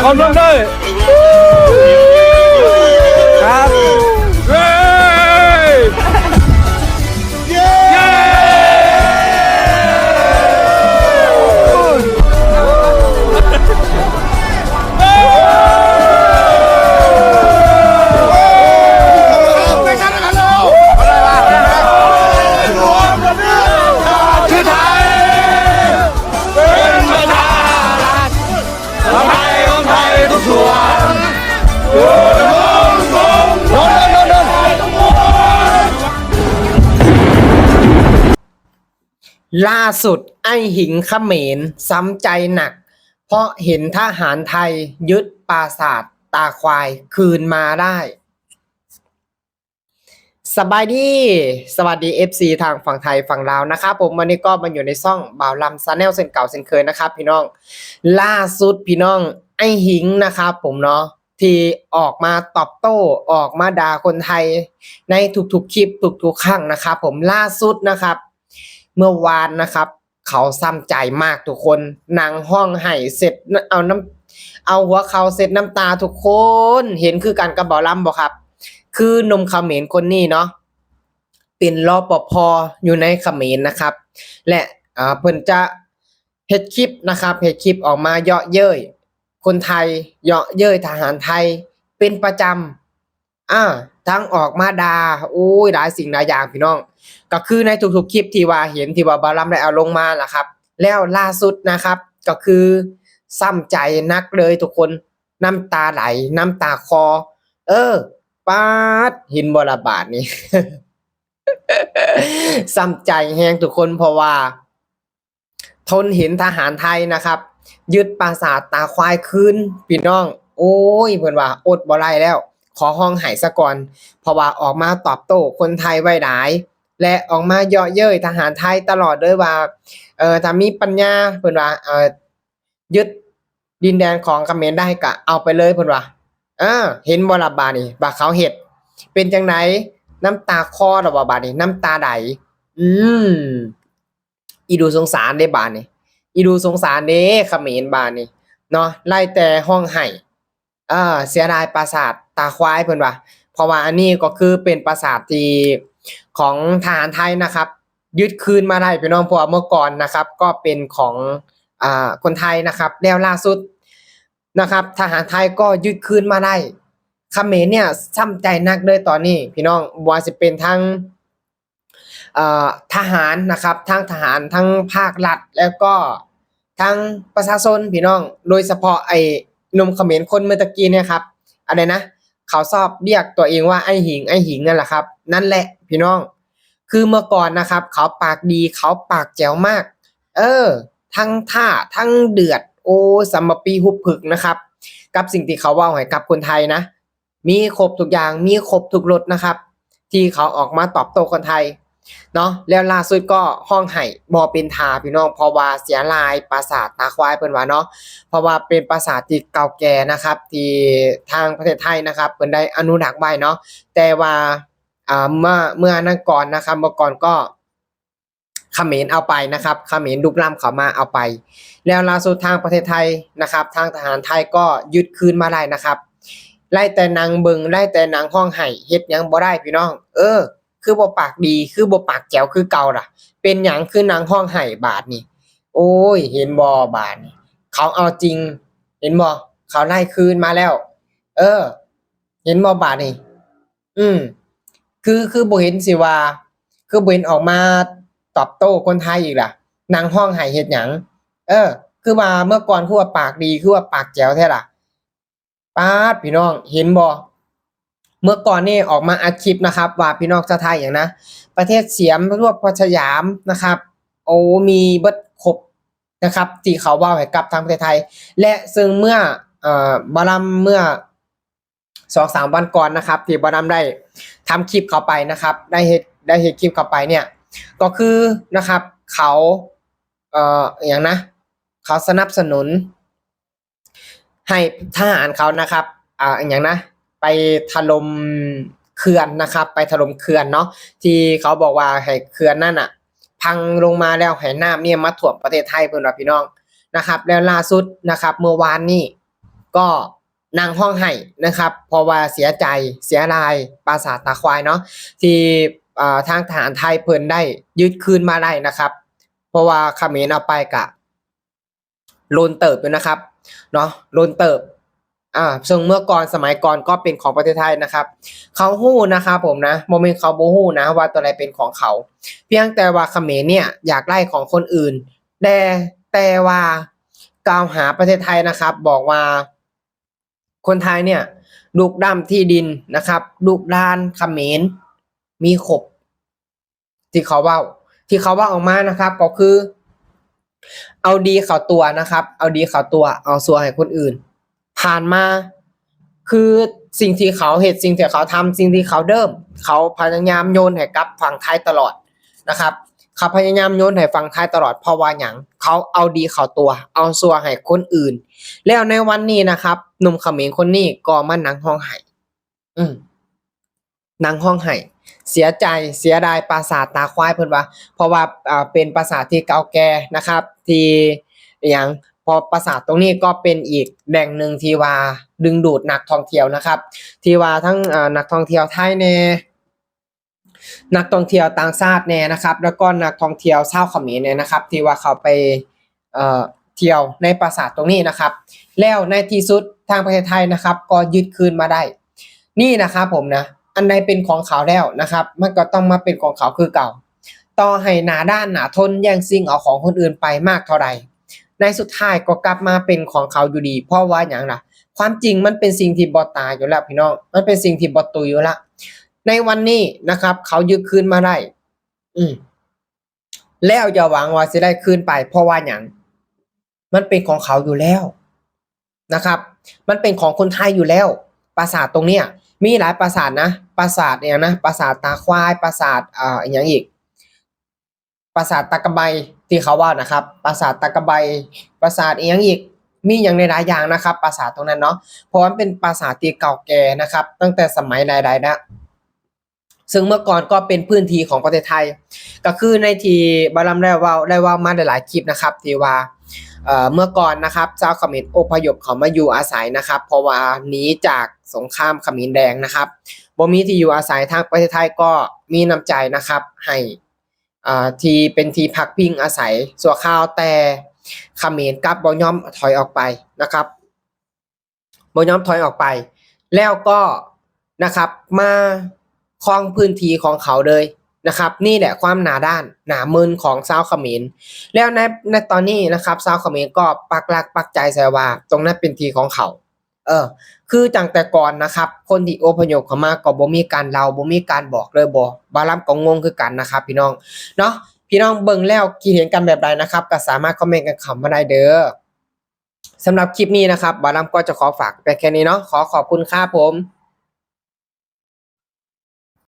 ຂໍລົງເດີ ຄັບ ເຢ້ ເຢ້ ຄືໄທ ເປັນປະຊາລັດ ຂອງໃຜ ຂອງໃຜທຸກສ່ວນ. ລ່າສຸດ ອ້າຍຫິງຂະເໝນຊ້ຳໃຈໜັກ ເພາະເຫັນທະຫານໄທຍຶດປາສາດຕາຄວາຍຄືນມາໄດ້. ສະບາຍດີ ສະຫວັດດີ ເອັຟຊີ ທາງຝັ່ງໄທຝັ່ງລາວນະຄັບຜົມ. ວັນນີ້ກໍມາຢູ່ໃນຊ່ອງບ່າວລຳ Channel ເຊັ່ນເກົ່າເຊັ່ນເຄີຍນະຄັບພີ່ນ້ອງ. ລ່າສຸດພີ່ນ້ອງ ອ້າຍຫິງນະຄັບຜົມເນາະ ທີ່ອອກມາຕອບໂຕ້ ອອກມາດ່າຄົນໄທໃນທຸກໆຄລິບ ທຸກໆຄັ້ງນະຄັບຜົມ. ລ່າສຸດນະຄັບ ເມື່ອວານນະຄັບ ເຂົາຊ້ຳໃຈມາກທຸກຄົນ ນັ່ງຮ້ອງໄຫ້ເຊັດ ເອົານ້ຳ ເອົາຫົວເຂົ່າເຊັດນ້ຳຕາທຸກຄົນ. ເຫັນຄືກັນກັບບ່າວລຳບໍ່ຄັບ? ຄືໜຸ່ມຂະເໝນຄົນນີ້ເນາະ ເປັນ ລປພ ຢູ່ໃນຂະເໝນນະຄັບ ແລະ ເພິ່ນຈະເຮັດຄລິບນະຄັບ ເຮັດຄລິບອອກມາເຍາະເຍີ້ຍຄົນໄທ ເຍາະເຍີ້ຍທະຫານໄທເປັນປະຈຳ. ອາ ທັງອອກມາດ່າ ໂອ້ຍ ຫຼາຍສິ່ງຫຼາຍຢ່າງພີ່ນ້ອງ. ກໍຄືໃນທຸກໆຄລິບທີ່ວ່າເຫັນ ທີ່ວ່າບ່າວລຳໄດ້ເອົາລົງມາລະຄັບ. ແລ້ວລ່າສຸດນະຄັບ ກໍຄືຊ້ຳໃຈໜັກເລີຍທຸກຄົນ ນ້ຳຕາໄຫຼ ນ້ຳຕາຄໍ. ເອີ ປາດ ເຫັນບໍ່ລະບາດນີ້ ຊ້ຳໃຈແຮງທຸກຄົນ ເພາະວ່າ ທົນເຫັນທະຫານໄທນະຄັບ ຍຶດປາສາດຕາຄວາຍຄືນ ພີ່ນ້ອງ. ໂອ້ຍ ເພິ່ນວ່າອົດບໍ່ໄດ້ແລ້ວ ຂໍຮ້ອງໄຫ້ສາກ່ອນ ເພາະວ່າອອກມາຕອບໂຕ້ຄົນໄທໄວ້ຫຼາຍ ແລະ ອອກມາເຍາະເຍີ້ຍທະຫານໄທຕະຫຼອດເລີຍວ່າ ເອີ ຖ້າມີປັນຍາ ເພິ່ນວ່າ ເອີ ຍຶດດິນແດນຂອງຂະເໝນໄດ້ກະເອົາໄປເລີຍ ເພິ່ນວ່າ. ເອີ ເຫັນບໍ່ລະບາດນີ້ ວ່າເຂົາເຮັດເປັນຈັ່ງໃດ? ນ້ຳຕາຄໍລະບໍ່ບາດນີ້? ນ້ຳຕາໄຫຼ. ອືມ ອີດູສົງສານເດ້ບາດນີ້ ອີດູສົງສານເດ້ຂະເໝນບາດນີ້ເນາະ. ໄດ້ແຕ່ຮ້ອງໄຫ້ ເອີ ເສຍດາຍປາສາດຕາຄວາຍ ເພິ່ນວ່າ. ເພາະວ່າອັນນີ້ກໍຄືເປັນປາສາດທີ່ ຂອງທະຫານໄທນະຄັບ ຍຶດຄືນມາໄດ້ພີ່ນ້ອງ. ເພາະວ່າເມື່ອກ່ອນນະຄັບ ກໍເປັນຂອງ ອາ ຄົນໄທນະຄັບ ແລ້ວລ່າສຸດນະຄັບ ທະຫານໄທກໍຍຶດຄືນມາໄດ້. ຂະເໝນເນີ້ຍຊ້ຳໃຈໜັກເລີຍຕອນນີ້ພີ່ນ້ອງ ບໍ່ວ່າຊິເປັນທັງ ເອີ ທະຫານນະຄັບ ທັງທະຫານ ທັງພາກລັດ ແລ້ວກໍທັງປະຊາຊົນພີ່ນ້ອງ. ໂດຍສະເພາະໄອ້ໜຸ່ມຂະເໝນຄົນເມື່ອຕະກີ້ເນຍຄັບ ອັນໃດນະ ເຂົາຊອບລຽກຕົວເອງວ່າອ້າຍຫິງ ອ້າຍຫິງນັ້ນລະຄັບ. ນັ້ນແຫຼະພີ່ນ້ອງ ຄືເມື່ອກ່ອນນະຄັບ ເຂົາປາກດີ ເຂົາປາກແຈ໋ວມາກ ເອີ ທັງທ້າ ທັງເດືອດ ໂອ້ ສຳມະປີຮຸບພຶກນະຄັບ ກັບສິ່ງທີ່ເຂົາເວົ້າໃຫ້ກັບຄົນໄທນະ. ມີຄົບທຸກຢ່າງ ມີຄົບທຸກລົດນະຄັບ ທີ່ເຂົາອອກມາຕອບໂຕ້ຄົນໄທເນາະ. ແລ້ວລ່າສຸດກໍຮ້ອງໄຫ້ບໍ່ເປັນທ່າພີ່ນ້ອງ ເພາະວ່າເສຍລາຍປາສາດຕາຄວາຍ ເພິ່ນວ່າເນາະ. ເພາະວ່າເປັນປາສາດທີ່ເກົ່າແກ່ນະຄັບ ທີ່ທາງປະເທດໄທນະຄັບ ເພິ່ນໄດ້ອະນຸລັກໄວ້ເນາະ. ແຕ່ວ່າ ອາ ເມື່ອ ເມື່ອນັ້ນກ່ອນນະຄັບ ເມື່ອກ່ອນກໍ ຂະເໝນເອົາໄປນະຄັບ ຂະເໝນລຸກລ້ຳເຂົ້າມາເອົາໄປ. ແລ້ວລ່າສຸດທາງປະເທດໄທນະຄັບ ທາງທະຫານໄທກໍຍຶດຄືນມາໄດ້ນະຄັບ. ໄດ້ແຕ່ນັ່ງເບິ່ງ ໄດ້ແຕ່ນັ່ງຮ້ອງໄຫ້ ເຮັດຫຍັງບໍ່ໄດ້ພີ່ນ້ອງ. ເອີ ຄືບໍ່ປາກດີ ຄືບໍ່ປາກແຈ໋ວຄືເກົ່າລະ? ເປັນຫຍັງຄືນັ່ງຮ້ອງໄຫ້ບາດນີ້? ໂອ້ຍ ເຫັນບໍ່ບາດນີ້ ເຂົາເອົາຈິງ ເຫັນບໍ່? ເຂົາໄດ້ຄືນມາແລ້ວ. ເອີ ເຫັນບໍ່ບາດນີ້? ອືມ ຄື ຄືບໍ່ເຫັນຊິວ່າ ຄືບໍ່ເຫັນອອກມາຕອບໂຕ້ຄົນໄທອີກລະ? ນັ່ງຮ້ອງໄຫ້ເຮັດຫຍັງ? ເອີ ຄືວ່າເມື່ອກ່ອນຄືວ່າປາກດີ ຄືວ່າປາກແຈ໋ວແທ້ລະ? ປາດ ພີ່ນ້ອງເຫັນບໍ່? ເມື່ອກ່ອນນີ້ອອກມາອັດຄລິບນະຄັບ ວ່າພີ່ນ້ອງຊາວໄທຫຍັງນະ ປະເທດສຽມ ລວບພັດສະຍາມນະຄັບ ໂອ້ ມີເບິດຄົບນະຄັບ ທີ່ເຂົາເວົ້າໃຫ້ກັບທາງປະເທດໄທ ແລະ ເຊິ່ງເມື່ອ ເອີ ບ່າວລຳ ເມື່ອ ສອງສາມວັນກ່ອນນະຄັບ ທີ່ບ່າວລຳໄດ້ທຳຄລິບເຂົ້າໄປນະຄັບ ໄດ້ເຮັດ ໄດ້ເຮັດຄລິບເຂົ້າໄປເນີ້ຍ ກໍຄືນະຄັບ ເຂົາ ເອີ ອີ່ຫຍັງນະ ເຂົາສະໜັບສະໜູນໃຫ້ທະຫານເຂົານະຄັບ ອາ ອີ່ຫຍັງນະ ໄປຖະຫຼົ່ມເຂື່ອນນະຄັບ ໄປຖະຫຼົ່ມເຂື່ອນເນາະ ທີ່ເຂົາບອກວ່າໃຫ້ເຂື່ອນນັ້ນນະພັງລົງມາແລ້ວ ໃຫ້ນ້ຳນີ້ມາຖ້ວມປະເທດໄທ ເພິ່ນວ່າ ພີ່ນ້ອງນະຄັບ. ແລ້ວລ່າສຸດນະຄັບ ເມື່ອວານນີ້ ກໍນັ່ງຮ້ອງໄຫ້ນະຄັບ ເພາະວ່າເສຍໃຈເສຍດາຍປາສາດຕາຄວາຍເນາະ ທີ່ ເອີ ທາງທະຫານໄທເພິ່ນໄດ້ຍຶດຄືນມາໄດ້ນະຄັບ ເພາະວ່າຂະເໝນເອົາໄປກະ ດົນເຕີບຢູ່ນະຄັບເນາະ ດົນເຕີບ ອາ ເຊິ່ງເມື່ອກ່ອນ ສະໄໝກ່ອນກໍເປັນຂອງປະເທດໄທນະຄັບ. ເຂົາຮູ້ນະຄັບຜົມນະ ບໍ່ແມ່ນເຂົາບໍ່ຮູ້ນະວ່າຕົວໃດເປັນຂອງເຂົາ ພຽງແຕ່ວ່າຂະເໝນເນ່ຍຢາກໄດ້ຂອງຄົນອື່ນ ແຕ່ ແຕ່ວ່າກ່າວຫາປະເທດໄທນະຄັບ ບອກວ່າຄົນໄທເນ່ຍລຸກລ້ຳທີ່ດິນນະຄັບ ລູກຫຼານຂະເໝນມີຄົບ ທີ່ເຂົາເວົ້າ ທີ່ເຂົາເວົ້າອອກມານະຄັບ ກໍຄືເອົາດີເຂົ້າຕົວນະຄັບ ເອົາດີເຂົ້າຕົວ ເອົາຊົ່ວໃຫ້ຄົນອື່ນ. ຜ່ານມາ ຄືສິ່ງທີ່ເຂົາເຮັດ ສິ່ງທີ່ເຂົາທຳ ສິ່ງທີ່ເຂົາເລີ່ມ ເຂົາພະຍາຍາມໂຍນໃຫ້ກັບຝັ່ງໄທຕະຫຼອດນະຄັບ ເຂົາພະຍາຍາມໂຍນໃຫ້ຝັ່ງໄທຕະຫຼອດ. ເພາະວ່າຫຍັງ? ເຂົາເອົາດີເຂົ້າຕົວ ເອົາຊົ່ວໃຫ້ຄົນອື່ນ. ແລ້ວໃນວັນນີ້ນະຄັບ ໜຸ່ມຂະເໝນຄົນນີ້ກໍມານັ່ງຮ້ອງໄຫ້ ອືມ ນັ່ງຮ້ອງໄຫ້ ເສຍໃຈເສຍດາຍປາສາດຕາຄວາຍ ເພິ່ນວ່າ ເພາະວ່າ ເປັນປາສາດທີ່ເກົ່າແກ່ນະຄັບ ທີ່ ອີຫຍັງ ເພາະປາສາດຕົງນີ້ກໍເປັນອີກແຫຼ່ງໜຶ່ງທີ່ວ່າດຶງດູດນັກທ່ອງທ່ຽວນະຄັບ ທີ່ວ່າທັງ ເອີ ນັກທ່ອງທ່ຽວໄທແດ່ ນັກທ່ອງທ່ຽວຕ່າງຊາດແດ່ນະຄັບ ແລ້ວກໍນັກທ່ອງທ່ຽວຊາວຂະເໝນແດ່ນະຄັບ ທີ່ວ່າເຂົ້າໄປ ເອີ ທ່ຽວໃນປາສາດຕົງນີ້ນະຄັບ. ແລ້ວໃນທີ່ສຸດທາງປະເທດໄທນະຄັບ ກໍຍຶດຄືນມາໄດ້. ນີ້ນະຄັບຜົມນະ ອັນໃດເປັນຂອງເຂົາແລ້ວນະຄັບ ມັນກໍຕ້ອງມາເປັນຂອງເຂົາຄືເກົ່າ. ຕໍ່ໃຫ້ໜ້າດ້ານໜ້າທົນແຍ່ງຊິງເອົາຂອງຄົນອື່ນໄປມາກເທົ່າໃດ ໃນສຸດທ້າຍກໍກັບມາເປັນຂອງເຂົາຢູ່ດີ. ເພາະວ່າຫຍັງລະ? ຄວາມຈິງມັນເປັນສິ່ງທີ່ບໍ່ຕາຍຢູ່ແລ້ວພີ່ນ້ອງ ມັນເປັນສິ່ງທີ່ບໍ່ຕຸຍຢູ່ແລ້ວ. ໃນວັນນີ້ນະຄັບ ເຂົາຍຶດຄືນມາໄດ້ ອືມ ແລ້ວຢ່າຫວັງວ່າຊິໄດ້ຄືນໄປ ເພາະວ່າຫຍັງ? ມັນເປັນຂອງເຂົາຢູ່ແລ້ວນະຄັບ ມັນເປັນຂອງຄົນໄທຢູ່ແລ້ວ. ປາສາດຕົງເນີ້ຍ ມີຫຼາຍປາສາດນະ ປາສາດອີຫຍັງນະ ປາສາດຕາຄວາຍ ປາສາດ ເອີ ອີຫຍັງອີກ ປາສາດຕາກະໃບທີ່ເຂົາເວົ້ານະຄັບ ປາສາດຕາກະໃບ ປາສາດອີຫຍັງອີກ ມີຫຍັງຫຼາຍໆຢ່າງນະຄັບ ປາສາດຕົງນັ້ນເນາະ ເພາະວ່າມັນເປັນປາສາດທີ່ເກົ່າແກ່ນະຄັບ ຕັ້ງແຕ່ສະໄໝໃດໆແລ້ວ. ເຊິ່ງເມື່ອກ່ອນກໍເປັນພື້ນທີ່ຂອງປະເທດໄທ ກໍຄືໃນທີ່ບ່າວລຳໄດ້ເວົ້າ ໄດ້ເວົ້າມາຫຼາຍໆຄລິບນະຄັບ ທີ່ວ່າ ເອີ ເມື່ອກ່ອນນະຄັບ ຊາວຂະເໝນອົບພະຍົບເຂົ້າມາຢູ່ອາໄສນະຄັບ ເພາະວ່າໜີຈາກສົງຄາມຂະເໝນແດງນະຄັບ ບໍ່ມີທີ່ຢູ່ອາໄສ ທາງປະເທດໄທກໍມີນ້ຳໃຈນະຄັບ ໃຫ້ ເອີ ທີ່ເປັນທີ່ພັກພິງອາໄສຊົ່ວຄາວ ແຕ່ຂະເໝນກັບບໍ່ຍອມຖອຍອອກໄປນະຄັບ ບໍ່ຍອມຖອຍອອກໄປ ແລ້ວກໍນະຄັບ ມາຄອງພື້ນທີ່ຂອງເຂົາເລີຍນະຄັບ. ນີ້ແຫຼະຄວາມໜ້າດ້ານໜ້າເມີນຂອງຊາວຂະເໝນ. ແລ້ວໃນ ໃນຕອນນີ້ນະຄັບ ຊາວຂະເໝນກໍປັກຫຼັກປັກໃຈໃສ່ວ່າຕົງນັ້ນເປັນທີ່ຂອງເຂົາ. ເອີ ຄືຈັ່ງແຕ່ກ່ອນນະຄັບ ຄົນທີ່ອົບພະຍົບເຂົ້າມາກໍບໍ່ມີການເລົ່າ ບໍ່ມີການບອກເລີຍບໍ? ບ່າວລຳກໍງົງຄືກັນນະຄັບພີ່ນ້ອງເນາະ. ພີ່ນ້ອງເບິ່ງແລ້ວຄິດເຫັນກັນແບບໃດນະຄັບ ກໍສາມາດຄອມເມັນກັນເຂົ້າມາໄດ້ເດີ້. ສຳລັບຄລິບນີ້ນະຄັບ ບ່າວລຳກໍຈະຂໍຝາກໄປແຄ່ນີ້ເນາະ. ຂໍຂອບຄຸນຄັບຜົມ.